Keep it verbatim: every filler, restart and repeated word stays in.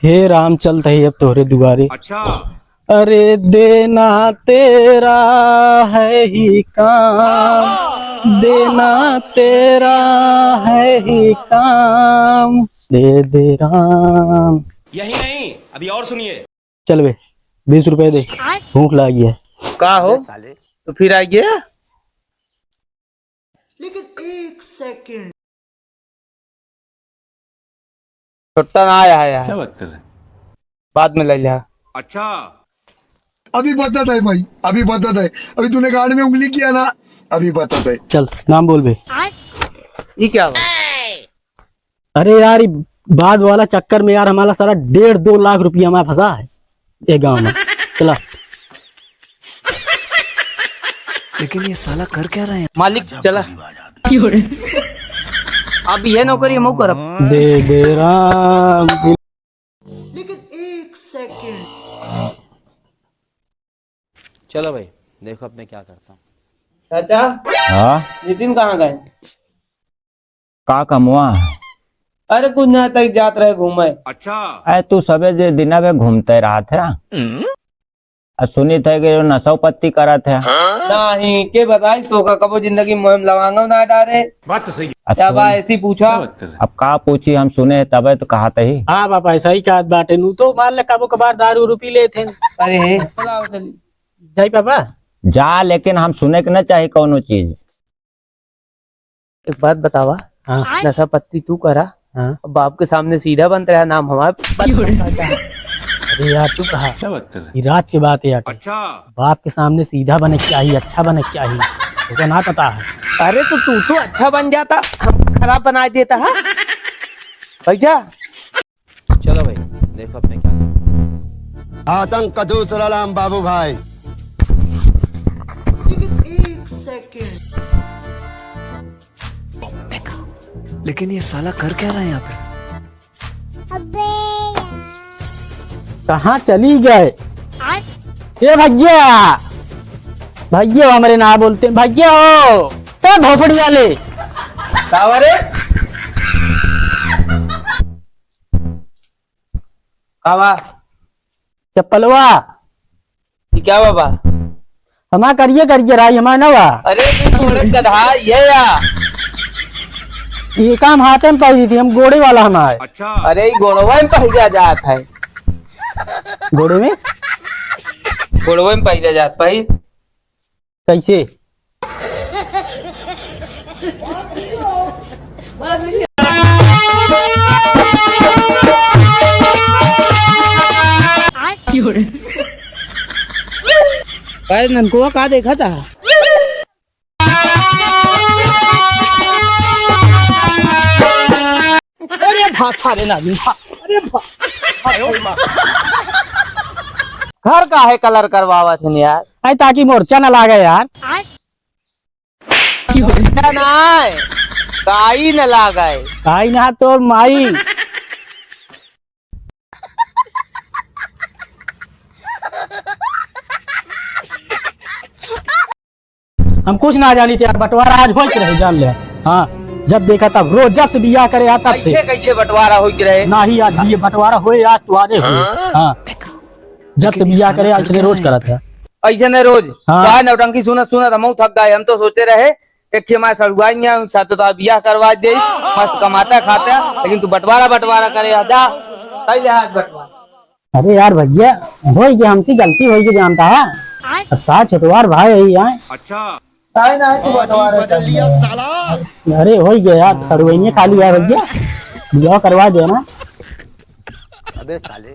हे राम, चलत ही अब तोहरे दुआरे। अच्छा। अरे देना तेरा है ही काम, देना तेरा है ही काम, दे दे राम। यही नहीं, अभी और सुनिए। चल बे, बीस रुपए दे, भूख लागी है। का हो? तो फिर आ गया? लेकिन एक सेकंड। छुट्टा ना आया है यार। क्या बात कर रहे हैं? बाद में ले लिया। अच्छा। अभी बता दे भाई, अभी बता दे। अभी तूने गांड में उंगली किया ना, अभी बता दे। चल, नाम बोल बे। ये क्या हुआ? अरे यार, ये बाद वाला चक्कर में यार, हमारा सारा डेढ़ दो लाख रुपया हमारा फंसा है ये गांव में। चला। लेकिन ये साला कर क्या रहे हैं? मालिक, चला। अब ये नौकरी हम करब। दे दे राम। लेकिन एक सेकंड। चलो भाई, देखो अब मैं क्या करता हूँ। चाचा। हाँ? नितिन कहाँ गए? का कमवा? अरे कुछ ना, तक जात रहे घूमे। अच्छा। अरे तू सबे जे दिना में घूमते रहत है। हम्म। आ सुनित है कि नशा पत्ती करत है। नहीं, के बताई तो का कबो जिंदगी में हम लवांगो ना डारे। बात तो सही है। आ क्या सुन। बा ऐसी पूछा? क्या बात कर रहे हैं? अब का पूछी, हम सुने तबे तो कहत ही। हाँ बाबा, सही कहत बाटे। नू तो मान ले कबो कबार दारू उरू पी लेत हैं। अरे, चलाओ चली। जाई पापा? जा, लेकिन हम सुने के न चाही कौनो चीज। एक बात बतावा, हाँ। नशा पत्ती तू करा, हाँ। बाप के सामने सीधा बनत रहा, नाम हमार। अरे यार, चुप रहा। क्या बात कर रहे हैं? ये राज के बात है यार। अच्छा। बाप के सामने सीधा बने के चाही, अच्छा बने के चाही। तुझे ना पता है। अरे तो तू तो अच्छा बन जाता, हम खराब बना देता है। बैठ जा। चलो भाई, देखो अब मैं क्या करता हूँ। आतंक का दूसरा नाम बाबू भाई। लेकिन एक सेकंड। लेकिन ये साला कर क्या रहा है यहाँ पे? अबे यार। कहाँ चली गए? ए भैया, भैया हमरे ना बोलते हैं, भैया हो, ए भोपड़ी वाले। का रे? का बा? चप्पलवा। ई क्या बा बा? हमार करिए करिए राई, हमार ना बा। अरे तू थोड़े गधा ये या। ये काम हाथे में पहिरी थी, हम गोड़े वाला हमार। अच्छा। अरे ई गोड़वा में पहिरा जात है। गोड़े में? गोड़वा में पहिरा जात भाई। कैसे? अरे ननकुआ का देखा था? अरे भाषा रे नानी, भा-, अरे भा-, घर काहे कलर करवावत हन यार? अरे ताकि मोर्चा न लागे यार। मोर्चा ना आए, काई न लागे। काई ना तोर माई। हम कुछ ना जानी थे यार, बंटवारा आज होई के रहे, जान ले। हाँ, जब देखा तब रोज, जब से बियाह करे आ तब से। ऐसे कैसे बंटवारा होई के रहे? नाही, आज ये बंटवारा होए, आज तो आजे होए। हाँ। हाँ, जब से बियाह करे आज से रोज करत है। ऐसे नहीं रोज। हाँ। तो आज नौटंकी सुनत सुनत हम थक गए। हम तो सोचे रहे एक ठे हमारे सड़ुआइन है, साथ तो बियाह करवा दे, मस्त कमाता खाता, लेकिन तू बंटवारा बंटवारा करे आ जा। कई ले आज बंटवारा। अरे यार भैया, होई गया, हमसे गलती होई गई, जानता है। आय। अब का छोटवार भाई है, आए। अच्छा। काहे ना है तू बंटवारा कर लिया साला। अरे होई गया यार, सड़ुआइने खाली है भैया, बियाह करवा देना। अबे साले।